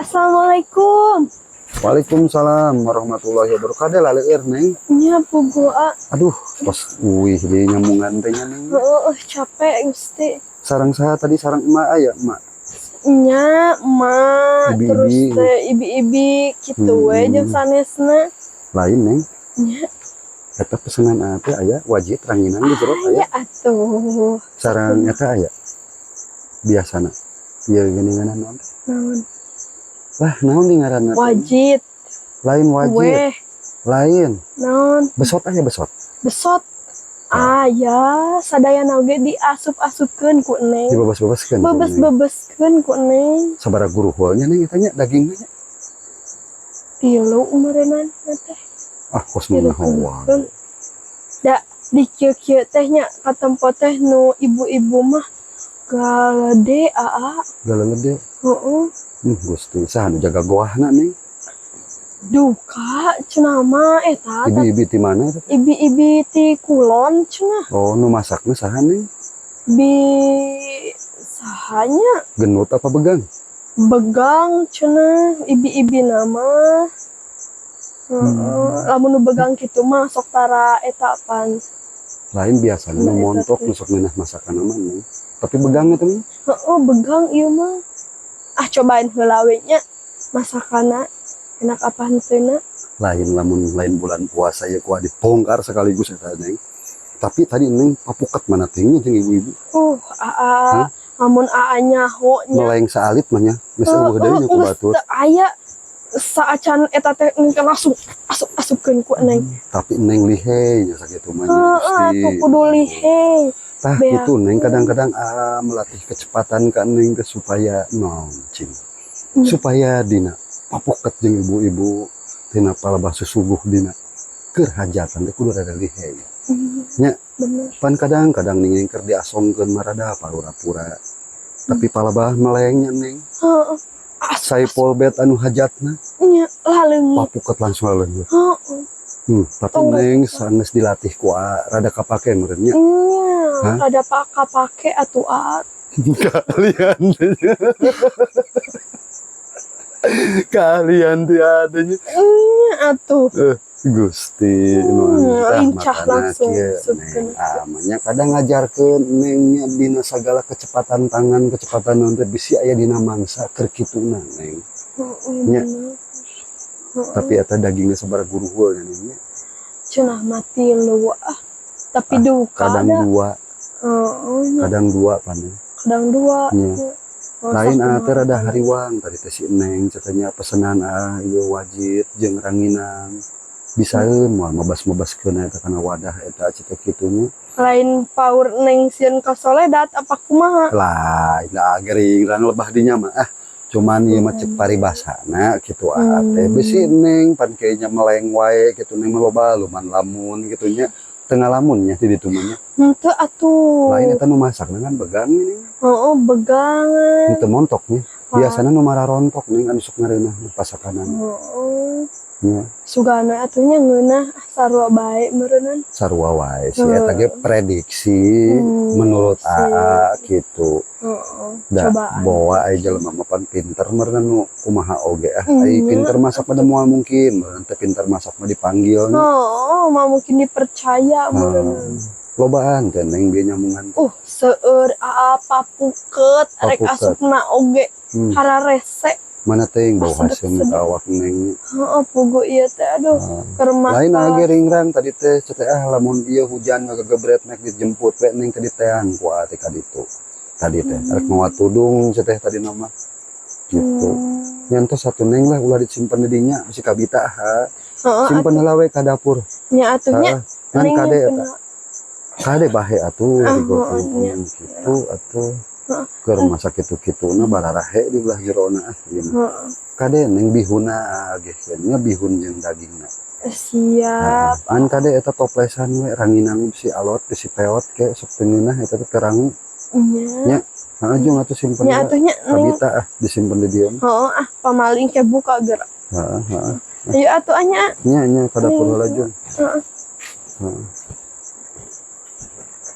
Assalamualaikum. Waalaikumsalam warahmatullahi wabarakatuh. Laleur, Neng. Nya, puguh, A. Aduh, tos uih di nyamungan teh nya, Neng. Heeh, capek, Gusti. Sareng saha tadi? Sareng emak aya, emak? Nya, emak, Ibi-ibi. Terus teh ibi-ibi gitu we jeung sanesna. Lain, Neng. Nya. Eta pesenan teh aya wajit, ranginang di jero aya. Aya atuh. Sareng eta aya. Biasana. Ieu geuningan naon teh? Naon? Lah, naon di ngaranna teh? Wajit. Lain wajit. Weh, Lain. Naon? Besot aya, besot? Besot. Aya, sadayana oge diasup-asupkeun ku Neng. Dibebas-bebaskeun ku Neng. Bebes-bebeskeun ku Neng. Sabaraha guruhulnya, Neng, eta nya dagingnya nya? Tilu meureunnan teh. Ah, kos Tilu ngeunah wae. Da di kieu-kieu teh nya katempo teh nu ibu-ibu mah galede, Aa. Galede. Heeh. Gusti, saha nu jaga goahna, Neng? Duka cenah mah eta. Ibi-ibi ti mana eta? Ibi-ibi ti kulon cenah. Oh, nu masakna saha, Neng? Bi sahanya. Genut apa begang? Begang cenah ibi-ibi nama. Heeh, lamun nu begang kitu mah sok tara eta pan. Lain, biasanya nu Nah, eta montok teh. Nu sok ngeunah masakan mah, Neng. Tapi begang eta mah. Heeh, begang ieu mah. Ah, cobain heula we nya masakanna enak apa henteu na. Lain, lamun lain bulan puasa ya kuat dibongkar sekaligus eta, Neng. Tapi tadi Neng papuket mana tingnya jeung ibu-ibu? Aa, lamun aa nyaho nya. Meleng saalit mah nya. Geus euweuh deui nya ku Geus batur. Teu aya saacan eta teh langsung asup-asupkeun ku Neng. Tapi Neng lihai nya sakitu mah nya. Heeh, Gusti. Atuh kudu lihai. Tah, Beak. gitu, Neng, kadang-kadang melatih kecepatan ka Neng teh supaya naon cing? Supaya dina papuket jeung ibu-ibu, tina palebah susuguh dina keur hajatan teh kudu rada lihai. Nya. Bener. Pan kadang-kadang ning keur diasongkeun mah rada pura-pura. Tapi palebah melengnya, Neng. Heeh. Asup. Saipol bet anu hajatna Nya laleungit. Papuket langsung laleungit. Heeh. Tapi Tunggu. Neng sanggeus dilatih ku A, rada kapake meureun nya. Nya, Hah? Rada kapake atuh, A. Kalian Kalian teh adanya. Nya atuh. Gusti, nu tah Lincah makana langsung kieu, asupkeun. Neng. Ah, manya kadang ngajarkeun Neng nya dina sagala kecepatan tangan, kecepatan naon teh bisi aya dina mangsa keur kituna, Neng. Heeh, Nya. Bener. Heeh. Tapi eta dagingnya sabaraha guruhul nya, Neng, nya? Cenah mah tilu ah. Tapi Ah, duka kadang da. dua, Heeh, nya. Kadang dua pan. Kadang dua. Nya. Nya. Oh, Lain sok ah teh kumaha. Rada hariwang tadi teh si Neng katanya pesenan ah ieu wajit jeung ranginang. Bisaeun moal mabas-mabaskeun eta kana wadah eta cek kitu nya? Lain paur Neng sieun kasoledat apa kumaha? Lain da gering rang lebah dinya mah ah. Cuman ieu mah cek paribasana kitu ah teh bisi Neng pan kayaknya meleng wae kitu, Neng mah loba luman lamun kitu nya. Teu ngalamun nya di ditu mah nya? Henteu atuh. Lain, eta nu masakna kan begang ini. Heeh, begangan. Henteu montok nya. Wah. Biasana nu mararontok, Neng, anu sok ngareunah pasakanan. Heeh. Nya. Sugana atuh nya ngeunah, sarua bae meureunnan. Sarua wae sih eta ge prediksi menurut AA gitu. Heeh, Da cobaan. Bawa aya jelema mah pan pinter meureun nu kumaha oge ah. Ai pinter masak mah da moal mungkin, meureun teh pinter masak mah dipanggil nya. Heeh, mah mungkin dipercaya meureunnan. Lobaan teh, Neng, bieu nyamungan? Seueur, Aa, papuket rek Papuket. Asupna oge hararese. Mana teh bau Pas haseum sedep-sedep. ka awak Neng. Heeh, puguh ieu teh aduh, Ah. keur Lain masak. age ringrang tadi teh cete ah lamun ieu hujan ngagegebret mek dijemput we Neng tadi teang ku aa teh ka ditu. Tadi teh rek mawa tudung cete tadi nama gitu. Nyantos satu, Neng, lah ulah disimpan di dinya bisi kabita ha. Heeh, Simpen heula we ka dapur. Nya atuh nya. Heeh. Ngan Neng kade nyimpen eta. Kade bahe atuh Ah, digotong heeh, nya. Gitu atuh. Keur masak kitu-kituna bararahe di belah jerona ah ieu mah. Heeh. Kade, Neng, bihunna ge nya, bihun jeung dagingna. Siap. Ngan kade eta toplesan we ranginang bisi alot, bisi peot ke sok teu ngeunah eta teh terang. Nya. Nya. Heeh, jeung atuh simpen Nya heula. Atuh nya, Neng. Kabita ah disimpen di dieu mah. Heeh, ah pamaling ke buka geura. Heeh, heeh. Ayo atuh ah nya. Nya nya ka dapur heula, Jun. Heeh. Heeh.